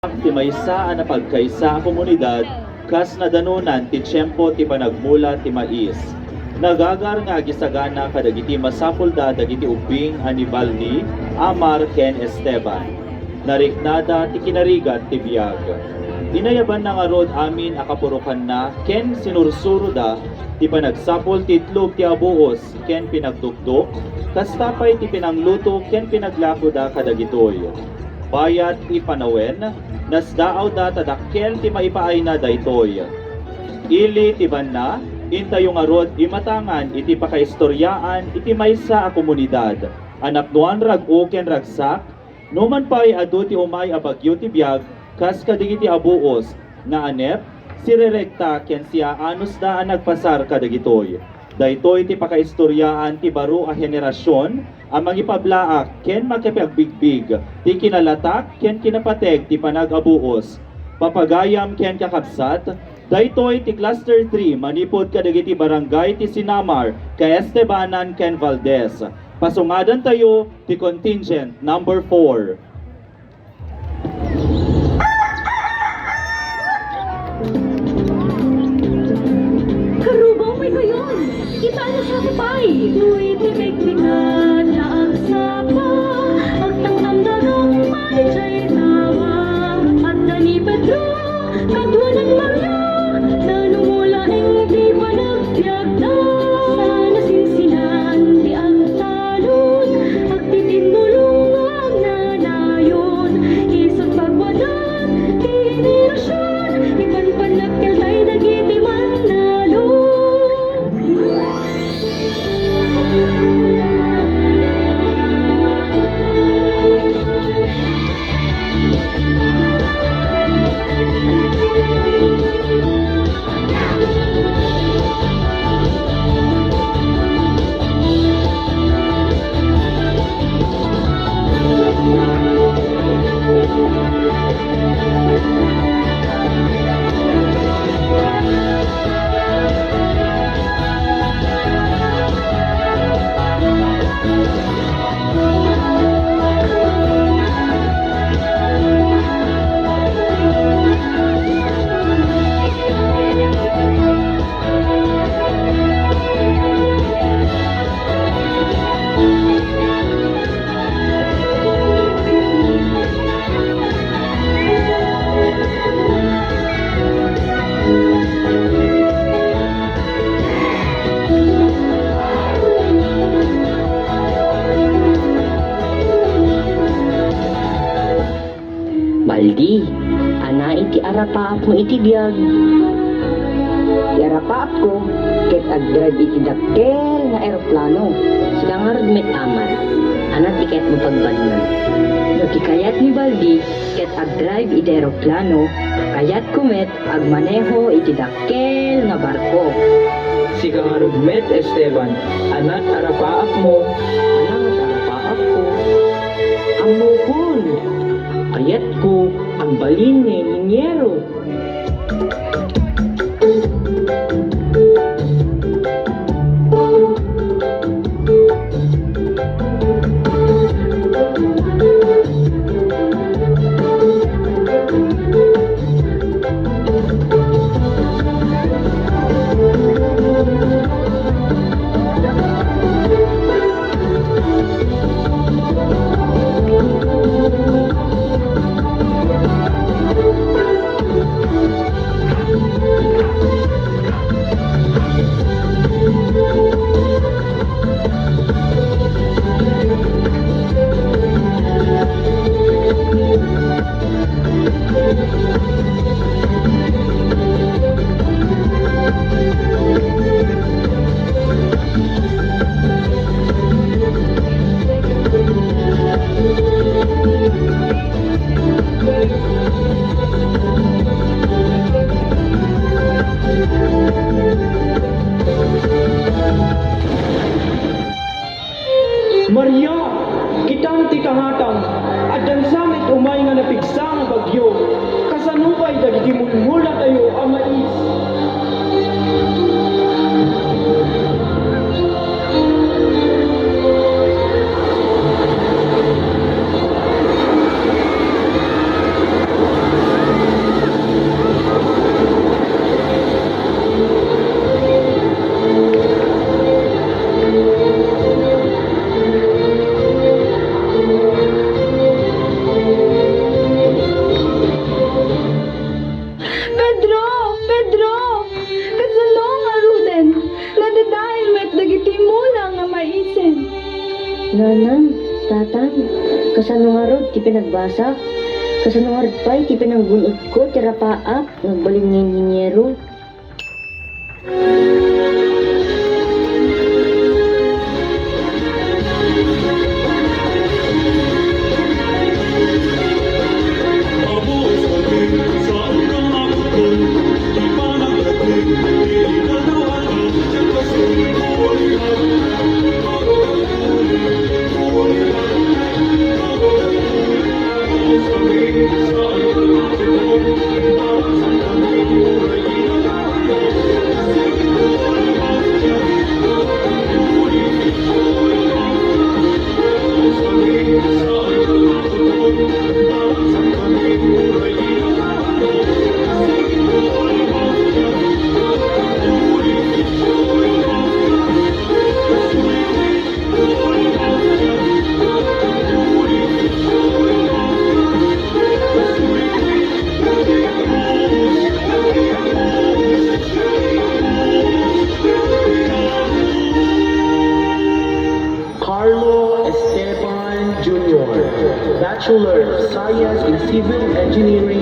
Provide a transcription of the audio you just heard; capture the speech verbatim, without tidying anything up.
ti maysa a napagkaysa a komunidad kas nadanonan ti tiempo ti panagmula ti mais. Nagagar nga agisagana kadagiti masapulda dagiti ubbing a ni Baldi, Amar, ken Esteban. Nariknada ti kinarigat ti biag. Inayabanna ngarud amin a kapurokanna ken sinursuroda ti panagsapul ti itlog ti abuos ken pinagdukdok, kasta pay ti pinangluto ken pinaglakoda kadagitoy. Bayat ti panawen, nasdaawda ta dakkel ti maipaayna daytoy. Ili ti banna, intayo ngarud imatangan iti pakaistoriaan iti maysa a komunidad a napnoan rag-o ken ragsak. Numan pay adu ti umay a bagyo ti biag, kas kadagiti abuos, naanep, sirerekta ken siaanusda a nagpasar kadagitoy. Daytoy ti pakaistoriaan ti baro a henerasion a mangipablaak ken makipagbigbig ti kinalatak ken kinapateg ti panag-abuos. Papagayam ken kakabsat, daytoy ti Cluster three manipud kadagiti barangay ti Sinamar, Kaestebanan ken Valdez. Pasungadantayo ti contingent number four. Karubong, may gayon! Itaano sa pay! Duy ti pikpikan nga agsapa, agtamtamdagak pay jay tawa, adda ni Pedro, kaduanan Maria, nanumula ing ti panagbiagda, sana sinsinan ti agtalon, agtitinnulong nga agnanayon, isut pagwadan ti henerasion, ipanpannakkeltay dagiti mannalo. Baldi, ania ti arapaapmo iti biag? Ti arapaapko ket agdrive iti dakkel nga eroplano. Sika ngarud met, Amar, ania ti kayatmo pagbalinen? No ti kayat ni Baldi ket agdrive iti eroplano, kayatko met agmaneho iti dakkel nga barko. Sika ngarud met, Esteban, ania ti arapaapmo? Ania ti arapaapko? Ammokon! Kayatko agbalin nga ingenyero. Ti pinagbasa, kasano ngarud pay ti pinanggun-otko ti rapaak nga agbalin nga inhiniero? Carlo Esteban Junior, Bachelor of Science in Civil Engineering.